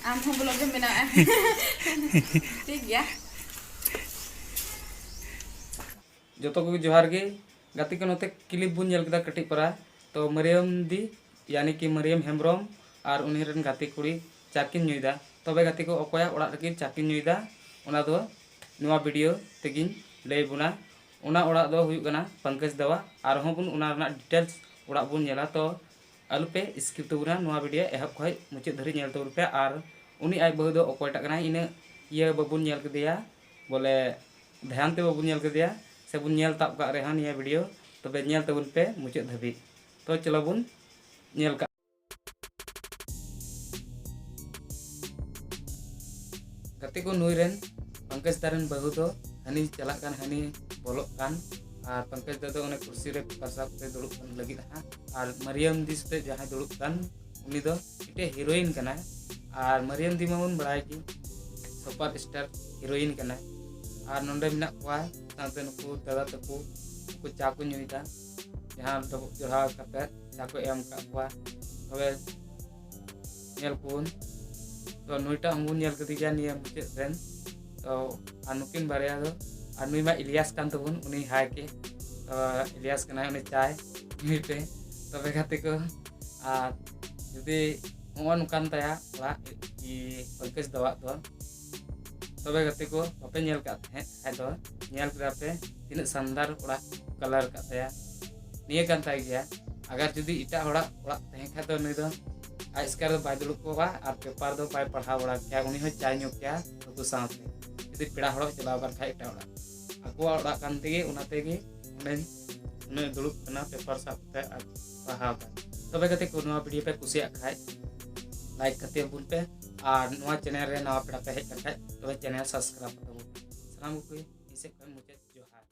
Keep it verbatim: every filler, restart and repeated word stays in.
ᱟᱢ ᱦᱚᱸ ᱵᱞᱚᱜ ᱮᱢ ᱵᱮᱱᱟᱣᱟ᱾ ᱴᱷᱤᱠ ᱜᱮᱭᱟ᱾ ᱡᱚᱛᱚ ᱠᱚᱜᱮ ᱡᱚᱦᱟᱨ ᱜᱮ᱾ ᱜᱟᱛᱮ ᱠᱚ, ᱱᱚᱛᱮ ᱠᱞᱤᱯ ᱵᱚᱱ ᱧᱮᱞ ᱠᱮᱫᱟ ᱠᱟᱹᱴᱤᱡ ᱯᱟᱨᱟ᱾ ᱛᱚ ᱢᱟᱹᱨᱤᱭᱟᱹᱢ ᱫᱤ, ᱭᱟᱱᱤ ᱠᱤ ᱢᱟᱹᱨᱤᱭᱟᱹᱢ ᱦᱮᱢᱵᱨᱚᱢ ᱟᱨ ᱩᱱᱤ ᱨᱮᱱ ᱜᱟᱛᱮ ᱠᱩᱲᱤ ᱪᱟ ᱠᱤᱱ ᱧᱩᱭᱮᱫᱟ᱾ ᱛᱚᱵᱮ ᱜᱟᱛᱮ ᱠᱚ, ᱚᱠᱚᱭᱟᱜ ᱚᱲᱟᱜ ᱨᱮᱠᱤᱱ ᱪᱟ ᱠᱤᱱ ᱧᱩᱭᱮᱫᱟ, ᱚᱱᱟ ᱫᱚ ᱱᱚᱣᱟ ᱵᱷᱤᱰᱤᱭᱳ ᱛᱮᱜᱤᱧ ᱞᱟᱹᱭ ᱵᱚᱱᱟ᱾ ᱚᱱᱟ ᱚᱲᱟᱜ ᱫᱚ ᱦᱩᱭᱩᱜ ᱠᱟᱱᱟ ᱯᱚᱝᱠᱚᱡᱽ ᱫᱟᱣᱟ᱾ ᱟᱨᱦᱚᱸ ᱵᱚᱱ ᱚᱱᱟ ᱨᱮᱱᱟᱜ ᱰᱤᱴᱮᱞᱥ ᱚᱲᱟᱜ ᱵᱚᱱ ᱧᱮᱞᱟ᱾ ᱛᱚ ᱟᱞᱚᱯᱮ ᱥᱠᱤᱯ ᱛᱟᱵᱚᱱᱟ, ᱱᱚᱣᱟ ᱵᱷᱤᱰᱤᱭᱳ ᱮᱦᱚᱵ ᱠᱷᱚᱱ ᱢᱩᱪᱟᱹᱫ ᱫᱷᱟᱹᱨᱤᱡ ᱧᱮᱞ ᱛᱟᱵᱚᱱ ᱯᱮ᱾ ᱟᱨ ᱩᱱᱤ ᱟᱡ ᱵᱟᱹᱦᱩ ᱫᱚ ᱚᱠᱚᱭᱴᱟᱜ ᱠᱟᱱᱟᱭ, ᱤᱱᱟᱹᱜ ᱤᱭᱟᱹ ᱵᱟᱵᱚᱱ ᱧᱮᱞ ᱠᱮᱫᱮᱭᱟ, ᱵᱚᱞᱮ ᱫᱷᱮᱭᱟᱱ ᱛᱮ ᱵᱟᱵᱚᱱ ᱧᱮᱞ ᱠᱮᱫᱮᱭᱟ, ᱥᱮᱵᱚᱱ ᱧᱮᱞ ᱛᱟᱵ ᱠᱟᱜ ᱨᱮᱦᱚᱸ ᱱᱤᱭᱟᱹ ᱵᱷᱤᱰᱤᱭᱳ, ᱛᱚᱵᱮ ᱧᱮᱞ ᱛᱟᱵᱚᱱ ᱯᱮ ᱢᱩᱪᱟᱹᱫ ᱫᱷᱟᱹᱵᱤᱡ᱾ ᱛᱚ ᱪᱚᱞᱚ ᱵᱚᱱ ᱧᱮᱞ ᱠᱟᱜ᱾ ᱜᱟᱛᱮ ᱠᱚ, ᱱᱩᱭ ᱨᱮᱱ ᱯᱚᱝᱠᱚᱡᱽ ᱫᱟ ᱨᱮᱱ ᱵᱟᱹᱦᱩ ᱫᱚ ᱦᱟᱹᱱᱤ ᱪᱟᱞᱟᱜ ᱠᱟᱱ, ᱦᱟᱹᱱᱤ ᱵᱚᱞᱚᱜ ᱠᱟᱱ᱾ ᱟᱨ ᱯᱚᱝᱠᱚᱡᱽ ᱫᱟ ᱫᱚ ᱚᱱᱮ ᱠᱩᱨᱥᱤ ᱨᱮ ᱯᱮᱯᱟᱨ ᱥᱟᱵ ᱠᱟᱛᱮ ᱫᱩᱲᱩᱵ ᱠᱟᱱ ᱞᱟᱹᱜᱤᱫ ᱦᱟᱸᱜ᱾ ᱟᱨ ᱢᱟᱨᱤᱭᱟᱢ ᱫᱤ ᱥᱟᱛᱮ ᱡᱟᱦᱟᱸᱭ ᱫᱩᱲᱩᱵ ᱠᱟᱱ, ᱩᱱᱤ ᱫᱚ ᱢᱤᱫᱴᱮᱡ ᱦᱤᱨᱳᱭᱤᱱ ᱠᱟᱱᱟᱭ᱾ ᱟᱨ ᱢᱟᱨᱤᱭᱟᱢ ᱫᱤ ᱢᱟᱵᱚᱱ ᱵᱟᱲᱟᱭ ᱜᱮ, ᱥᱩᱯᱟᱨ ᱥᱴᱟᱨ ᱦᱤᱨᱳᱭᱤᱱ ᱠᱟᱱᱟᱭ᱾ ᱟᱨ ᱱᱚᱰᱮ ᱢᱮᱱᱟᱜ ᱠᱚᱣᱟ ᱥᱟᱶᱛᱮ ᱱᱩᱠᱩ ᱫᱟᱫᱟ ᱛᱟᱠᱚ, ᱩᱱᱠᱩ ᱪᱟ ᱠᱚ ᱧᱩᱭᱮᱫᱟ, ᱡᱟᱦᱟᱸ ᱰᱚᱵᱚᱜ ᱡᱚᱲᱟᱣ ᱠᱟᱛᱮ ᱪᱟ ᱠᱚ ᱮᱢ ᱟᱠᱟᱫ ᱠᱚᱣᱟ᱾ ᱛᱚᱵᱮ ᱧᱮᱞ ᱠᱚᱵᱚᱱ᱾ ᱛᱚ ᱱᱩᱭᱴᱟᱜ ᱦᱚᱸᱵᱚᱱ ᱧᱮᱞ ᱠᱮᱫᱮ ᱜᱮᱭᱟ ᱱᱤᱭᱟᱹ ᱢᱩᱪᱟᱹᱫ ᱨᱮᱱ᱾ ᱛᱚ ᱟᱨ ᱱᱩᱠᱤᱱ ᱵᱟᱨᱭᱟ ᱫᱚ, ᱟᱨ ᱱᱩᱭ ᱢᱟ ᱤᱞᱤᱭᱟᱥ ᱠᱟᱱ ᱛᱟᱵᱚᱱ, ᱩᱱᱤ ᱦᱟᱭ ᱠᱮ᱾ ᱛᱚ ᱤᱞᱤᱭᱟᱥ ᱠᱟᱱᱟᱭ, ᱩᱱᱤ ᱪᱟᱭ ᱧᱩᱭ ᱯᱮ᱾ ᱛᱚᱵᱮ ᱜᱟᱛᱮ ᱠᱚ, ᱟᱨ ᱡᱩᱫᱤ ᱦᱚᱸᱜᱼᱚ ᱱᱚᱝᱠᱟᱱ ᱛᱟᱭᱟ ᱚᱲᱟᱜ, ᱤ, ᱯᱚᱝᱠᱚᱡᱽ ᱫᱟᱣᱟᱜ ᱫᱚ, ᱛᱚᱵᱮ ᱜᱟᱛᱮ ᱠᱚ, ᱵᱟᱯᱮ ᱧᱮᱞ ᱠᱟᱜ ᱛᱟᱦᱮᱸᱫ ᱠᱷᱟᱡ ᱫᱚ ᱧᱮᱞ ᱠᱮᱫᱟ ᱯᱮ, ᱛᱤᱱᱟᱹᱜ ᱥᱟᱱᱫᱟᱨ ᱚᱲᱟᱜ ᱠᱟᱞᱟᱨ ᱠᱟᱜ ᱛᱟᱭᱟ᱾ ᱱᱤᱭᱟᱹ ᱠᱟᱱ ᱛᱟᱭ ᱜᱮᱭᱟ᱾ ᱟᱜᱟᱨ ᱡᱩᱫᱤ ᱮᱴᱟᱜ ᱦᱚᱲᱟᱜ ᱚᱲᱟᱜ ᱛᱟᱦᱮᱸ ᱠᱷᱟᱡ ᱫᱚ ᱱᱩᱭ ᱫᱚ ᱟᱡ ᱮᱥᱠᱟᱨ ᱫᱚ ᱵᱟᱭ ᱫᱩᱲᱩᱵ ᱠᱚᱜᱼᱟ ᱟᱨ ᱯᱮᱯᱟᱨ ᱫᱚ ᱵᱟᱭ ᱯᱟᱲᱦᱟᱣ ᱵᱟᱲᱟ ᱠᱮᱭᱟ, ᱩᱱᱤ ᱦᱚᱸ ᱪᱟᱭ ᱧᱩ ᱠᱮᱭᱟ ᱱᱩᱠᱩ ᱥᱟᱶᱛᱮ, ᱡᱩᱫᱤ ᱯᱮᱲᱟ ᱦᱚᱲᱚᱜ ᱪᱟᱞᱟᱣ ᱟᱠᱟᱱ ᱠᱷᱟᱡ ᱮᱴᱟᱜ ᱚᱲᱟᱜ᱾ ᱟᱠᱚᱣᱟᱜ ᱚᱲᱟᱜ ᱠᱟᱱ ᱛᱮᱜᱮ, ᱚᱱᱟ ᱛᱮᱜᱮ ᱩᱱᱤ, ᱩᱱᱤ ᱫᱩᱲᱩᱵ ᱠᱟᱱᱟ ᱯᱮᱯᱟᱨ ᱥᱟᱵ ᱠᱟᱛᱮ ᱟᱨ ᱯᱟᱲᱦᱟᱣ ᱠᱟᱱᱟ᱾ ᱛᱚᱵᱮ ᱜᱟᱛᱮ ᱠᱚ, ᱱᱚᱣᱟ ᱵᱷᱤᱰᱤᱭᱳ ᱯᱮ ᱠᱩᱥᱤᱭᱟᱜ ᱠᱷᱟᱡ ᱞᱟᱭᱤᱠ ᱠᱟᱛᱮ ᱵᱚᱱ ᱯᱮ, ᱟᱨ ᱱᱚᱣᱟ ᱪᱮᱱᱮᱞ ᱨᱮ ᱱᱟᱣᱟ ᱯᱮᱲᱟ ᱯᱮ ᱦᱮᱡ ᱞᱮᱱ ᱠᱷᱟᱡ ᱛᱚᱵᱮ ᱪᱮᱱᱮᱞ ᱥᱟᱵᱥᱠᱨᱟᱭᱤᱵ ᱠᱟᱛᱟ ᱵᱚᱱ ᱯᱮ᱾ ᱥᱟᱱᱟᱢ ᱠᱚᱜᱮ ᱤᱧ ᱥᱮᱫ ᱠᱷᱚᱱ ᱢᱩᱪᱟᱹᱫ ᱡᱚᱦᱟᱨ᱾